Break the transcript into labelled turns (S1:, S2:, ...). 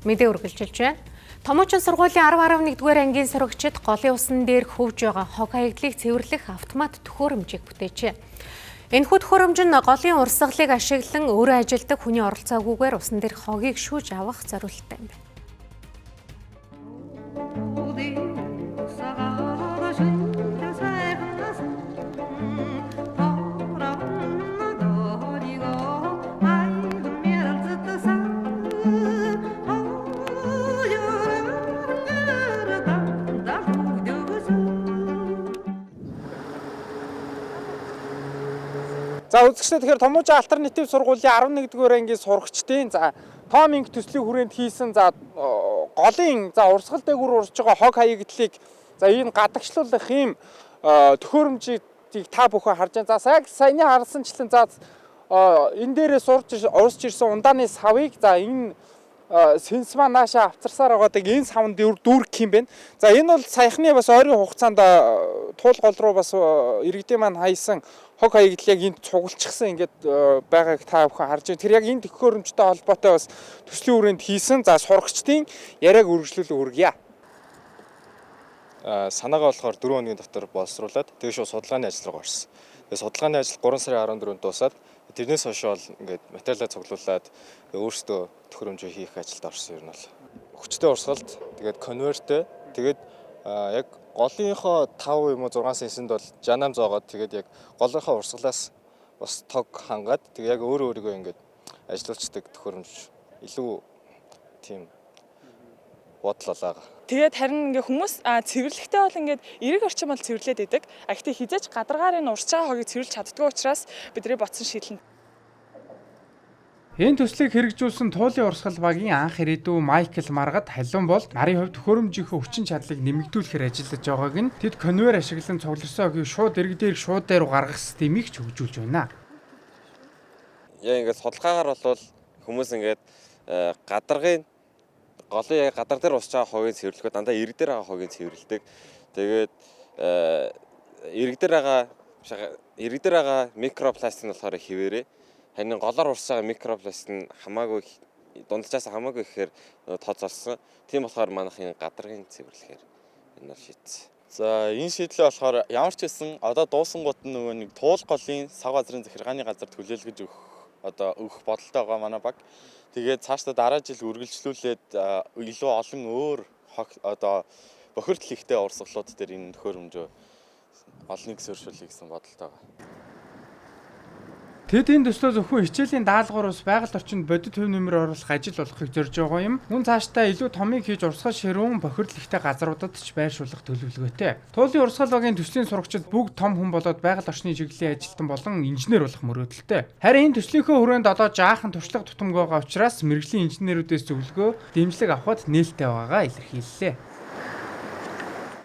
S1: Мэдээ үргэлжилж байна. Томоочин сургуулийн 10.1-р ангийн сурагчид голын усан дээр хөвж байгаа хог хаягдлыг цэвэрлэх автомат төхөөрөмжийг бүтээжээ. Энэхүү төхөөрөмж нь голын урсгалыг ашиглан өөрөө ажилдаг хүний оролцоогүйгээр усан дээрх хогийг шүүж авах зориулттай юм байна.
S2: За үзэгчдээ, тэгэхээр Томуужин альтернатив сургуулийн 11-р ангийн сурагчдын за Томинг төслийн хүрээнд хийсэн за голын за урсгал дээгүүр урж байгаа хог хаягдлыг за энэ гадагшлуулах ийм төхөөрөмжийг та бүхэн харж байна. За саяны харсанчлан за энэ дээрээ урсж ирсэн ундааны савыг за энэ сэнс маань нааша авцарсаар байгааг энэ савнд дүүргэх юм байна. За энэ бол саяхны бас ойрын хугацаанд туул гол руу бас иргэдийн маань хайсан хог хаягдл яг энд цугалчихсан ингээд байгааг та бүхэн харж байна. Тэр яг энэ төхөөрөмжтэй холбоотой бас төслийн хүрээнд хийсэн за сурагчдын яриаг үргэлжлүүлэн хүргье.
S3: Санаагаа болохоор 4 хоногийн дотор боловсруулад тэгээ шууд судалгааны ажил руу орсон. Тэгээ судалгааны ажил 3 сарын 14-нд дуусаад тэрнээс хойш бол ингээд материалаа цуглуулад өөрсдөө төхөөрөмжөө хийх ажилд орсон юм бол. Хүчтэй урсгалд тэгээд конверттэй тэгээд яг голынхоо 5 юм уу 6 сенсэнд бол жанам зоогоод тэгээд яг голынхоо урсгалаас бас тог хангаад тэгээд яг өөрөө өөрийгөө ингээд ажилуулцдаг төхөөрөмж илүү тийм бодол болоо.
S4: Тэгээд харин ингээ хүмүүс цэвэрлэхдээ бол ингээд эерэг орчин бол цэвэрлээд байдаг. А гэхдээ хизээч гадаргаар энэ урч байгаа хогийг цэвэрлж чаддгүй учраас бидний бодсон шийдэл нь.
S2: Энэ төслийг хэрэгжүүлсэн Туулын урсгал багийн анх ирээдүй Майкл Маргад Халиун бол нарын хувьд төхөөрөмжийнхөө хүчин чадлыг нэмэгдүүлэхээр ажиллаж байгааг нь тэд конвейер ашиглан цугларсан хогийг шууд ирэг дээр шууд дээр рүү гаргах системийг ч хөгжүүлж байна.
S5: Яг ингээд судалгаагаар бол хүмүүс ингээд гадаргын голын яг гадар дээр усж байгаа хогийг цэвэрлэхэд дандаа ирэг дээр байгаа хогийг цэвэрлэдэг. Тэгээд ирэг дээр байгаа микропластик нь болохоор хിവэрээ. Харин голоор урсж байгаа микропластик нь хамаагүй дунджаас хамаагүй ихээр тооцоолсон. Тийм болохоор манайхын гадаргын цэвэрлэхээр энэ бол шийдсэн.
S6: За энэ шийдлээ болохоор ямар ч байсан одоо дуусангууд нь нөгөө нэг туул голын сав газрын захиргааны газар төлөөлгөж өгөх одоо өгөх бодолтой байгаа манай баг. Тэгээд цаашдаа дараа жил үргэлжлүүлээд илүү олон өөр одоо бохирдол ихтэй урсгалууд дээр энэ төхөөрөмжөө олныг суурьшуулъя гэсэн бодолтой байгаа.
S2: Тэд энэ төслөө зөвхөн хичээлийн даалгавар ус байгаль орчинд бодит хувь нэмэр оруулах ажил болохыг зорж байгаа юм. Мөн цаашдаа илүү томыг хийж урсгал ширүүн бохирдол ихтэй газруудад ч байршуулах төлөвлөгөөтэй. Туулын урсгал багийн төслийн сурагчид бүгд том хүн болоод байгаль орчны чиглэлийн ажилтан болон инженер болох мөрөөдөлтэй. Харин энэ төслийнхөө хүрээнд одоо жаахан туршлага тутамгүй байгаа учраас мэргэжлийн инженерүүдээс зөвлөгөө, дэмжлэг авахд нээлттэй байгаагаа илэрхийллээ.